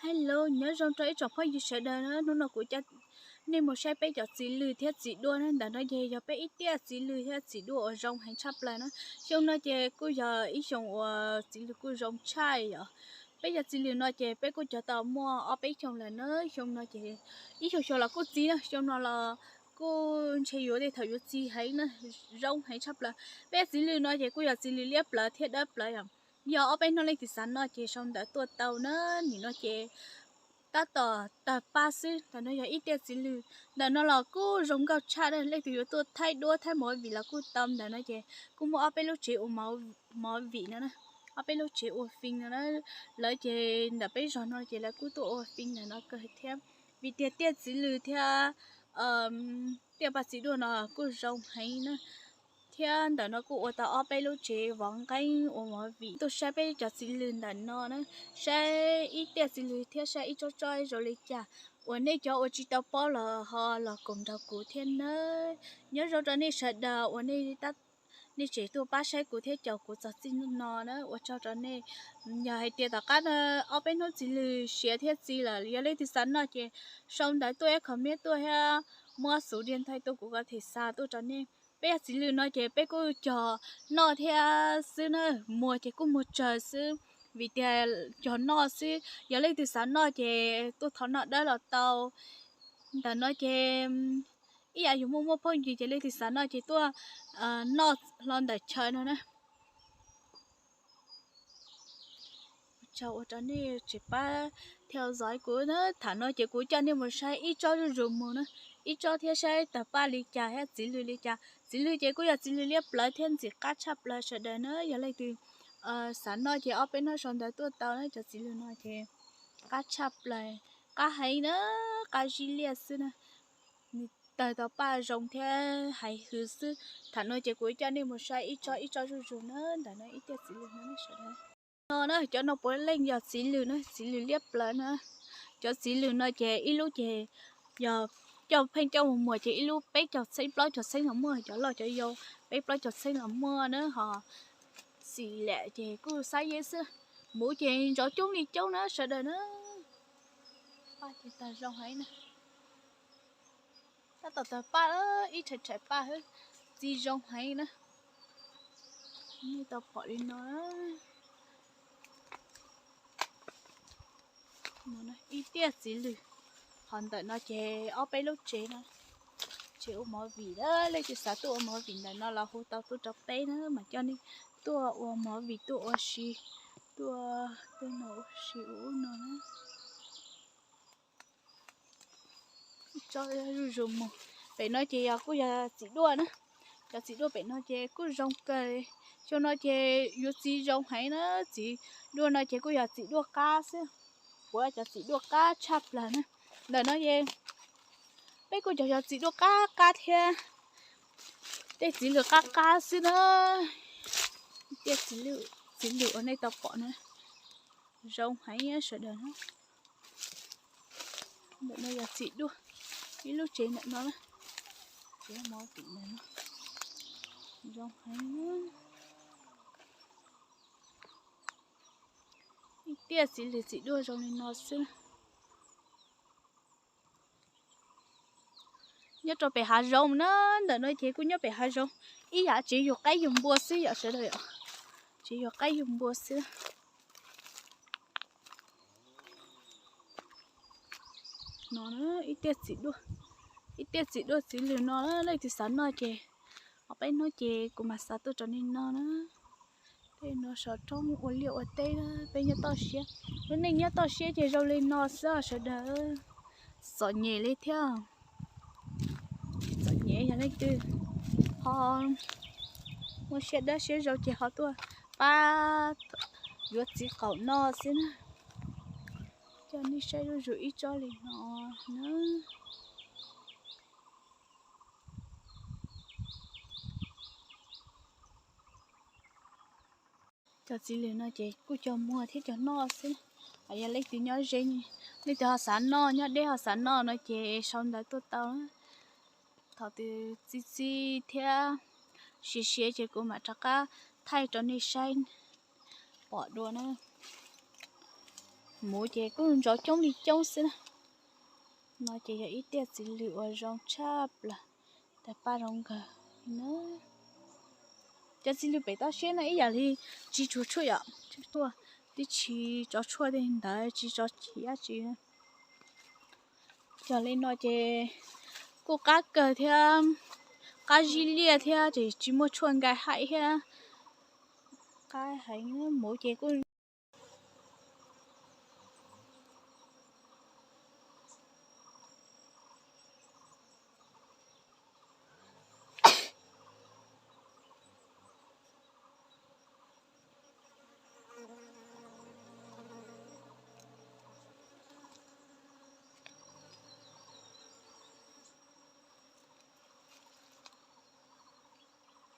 Hello, nyob zoo rau ib tsoom phooj ywg sawv daws na, hnub no kuv coj nej mus saib peb cov txiv lws thiab txiv duaj na. Ntawm no ces yog peb ib tiaj txiv lws thiab txiv duaj uas zoo heev tshaj plaws na. Xyoo no ces kuj yog ib xyoo uas txiv lws kuj zoo tshaj yom. Peb cov txiv lws no ces peb kuj cog tau muaj ob peb xyoo lawm na. Xyoo no ces ib xyoo xyoo los kuj txi na, xyoo no los kuj ntshe yuav tej thaum yuav txi heev na, zoo heev tshaj plaws. Peb cov txiv lws no ces kuj yog txiv lws liab plawv thiab dawb plawv yom. Yog ob peb hnub leej twg xav noj ces sau ntawv tuaj tau na. Nim no ces tab tom tawg paj xwb. Ntawm no yog ib tiaj txiv lws, ntawm no los kuj zoo nkauj tshaj na. Leej twg yuav tuaj thaij duab thaij movie los kuj tau. Ntawm no ces kuj muaj ob peb lub tsev ua movie no na, ob peb lub tsev ua film no na. Lawv ces ntawm peb zos no ces lawv kuj tuaj ua film ntawm no kawg thiab, vim tias tiaj txiv lws thiab tiaj paj txiv duaj no kuj zoo heev na. Thiab ntawm no kuj ua tau ob peb lub tsev vov nqeeb ua movie. Tuaj saib peb cov txiv lws ntawm no na, saib ib tiaj txiv lws thiab saib ib tsob tsob zoo li cas. Uas nej cov uas tsis tau paub los ho los koom nrog kuv thiab nawb. Nyob zoo rau nej sawv daws uas nej tseem tuaj pab saib kuv thiab caum kuv txog txij no na, ua tsaug rau nej. Yog hais tias tom qab no ob peb hnub txiv lws siav thiab txi lawm, yog leej twg xav noj ces sau ntawv tuaj ib qho miab tuaj thiab muab xuv diag nthaij tuaj kuv kom them xa tuaj rau nej. Peb yog txiv lws no ces peb kuj cog noj thiab xwb na, muag ces kuj muag tsawg xwb, vim tias cog noj xwb. Yog leej twg xav noj ces tuaj thov noj dawb los tau. Ntawm no ces ib yam yus muaj muaj phooj ywg ces leej twg xav noj ces tuaj noj hlo ntawm chaw no na. Ua tsaug ua rau nej tseem pab theo dõi kuv na. Thaum no ces kuv coj nej mus saib ib tsob zuj zus mus na, ib tsob thiab saib tawg paj li cas thiab txiv lws li cas. Txiv lws ces kuj yog txiv lws liab plawv thiab ntxim qab tshaj plaws sawv daws na. Yog leej twg xav noj ces ob peb hnub sau ntawv tuaj tau na. Cov txiv lws no ces qab tshaj plaws, qab heev na, qab zib liaj xwb na. Nws tawg tau paj zoo thiab hais hwv xwb. Thaum no ces kuv coj nej mus saib ib tsob ib tsob zuj zus na. Ntawm no ib tiaj txiv lws no sawv daws. No na, cov no puav leej yog txiv lws na, txiv lws liab plawv na. Cov txiv lws no ces ib lub ces yog coj pheej coj mus muag ces ib lub peb caug txheeb plaub caug txheeb los muaj, cov loj cov yau peb plaub caug txheeb los muaj na. Ho xim lam ces kuj xab yeb xwb. Muv ces ntsoov coob li coob na sawv daws na. Paj ces tawg zoo heev na. Tab tom tawg paj, ib rhais rhais paj xwb, txi zoo heev na. Nej tau pom li no. Ib tiaj txiv lws. Ho ntawm no ces ob peb lub tsev no, tsev ua movie na. Leej twg xav tuaj ua movie ntawm no los hu tau tuaj rau peb na, mas coj nej tuaj ua movie, tuaj ua si, tuaj tej no ua si ua ub no na. Ib tsob zuj zus mus. Pem no ces yog kuj yog txiv duaj na. Cov txiv duaj pem no ces kuj zoo kawg. Xyoo no ces yuav txiv zoo heev na. Txiv duaj no ces kuj yog txiv duaj qab xwb. Kuv cov txiv duaj qab tshaj plaws na. Ntawm no ces peb kuj cov yog txiv duaj qab qab thiab. Tej txiv lws qab qab xwb na. Tej txiv lws uas nej tau pom na, zoo heev sawv daws na. Ntawm no yog txiv duaj, ib lub tsev ntawm no na, tsev ua movie ntawm no, zoo heev. Ib tiaj txiv lws txiv duaj zoo li no xwb. Nyob rau pem hav zoov na, ntawm no ces kuj nyob pem hav zoov, ib yam tsev yug qaib yug npua xwb yom sawv daws yom, tsev yug qaib yug npua xwb. No ib tiaj txiv duaj, ib tiaj txiv duaj txiv lws no, leej twg xav noj ces ob peb hnub ces kuv mam xa tuaj rau nej noj na. Tej no saum roob ua liaj ua teb, peb nyob toj siab. Lub neej nyob toj siab ces zoo li no xwb os sawv daws. Txom nyem li thiab. Txom nyem yog leej twg ho muaj siab dawb siab zoo ces ho tuaj pab yuav txiv qaum noj xwb na. Coj nej saib zuj zus ib tsob li no na. Cov txiv lws no ces kuj cog muag thiab cog noj xwb. Yog leej twg nyob ze, leej twg ho xav noj, nyob deb ho xav noj no ces sau ntawv tuaj tau. Thaum twg txi txi thiab siav siav ces kuv mam rov qab thaij rau nej saib pom dua na. Muv ces kuj ntsov coob li coob xwb na. No ces yog ib tiaj txiv lws uas zoo tshaj plaws, tawg paj zoo nkawg na. Cov txiv lws pem toj siab no ib yam li tsis tshua tshuaj yom, tuaj tib tsis tso tshuaj tej ntawd, tsis tso chiv dab tsi. Yog li no ces kuj qab kawg thiab, qab zib liaj thiab ces tsis muaj tshuaj nkai haim thiab. Qab heev, muv ces kuj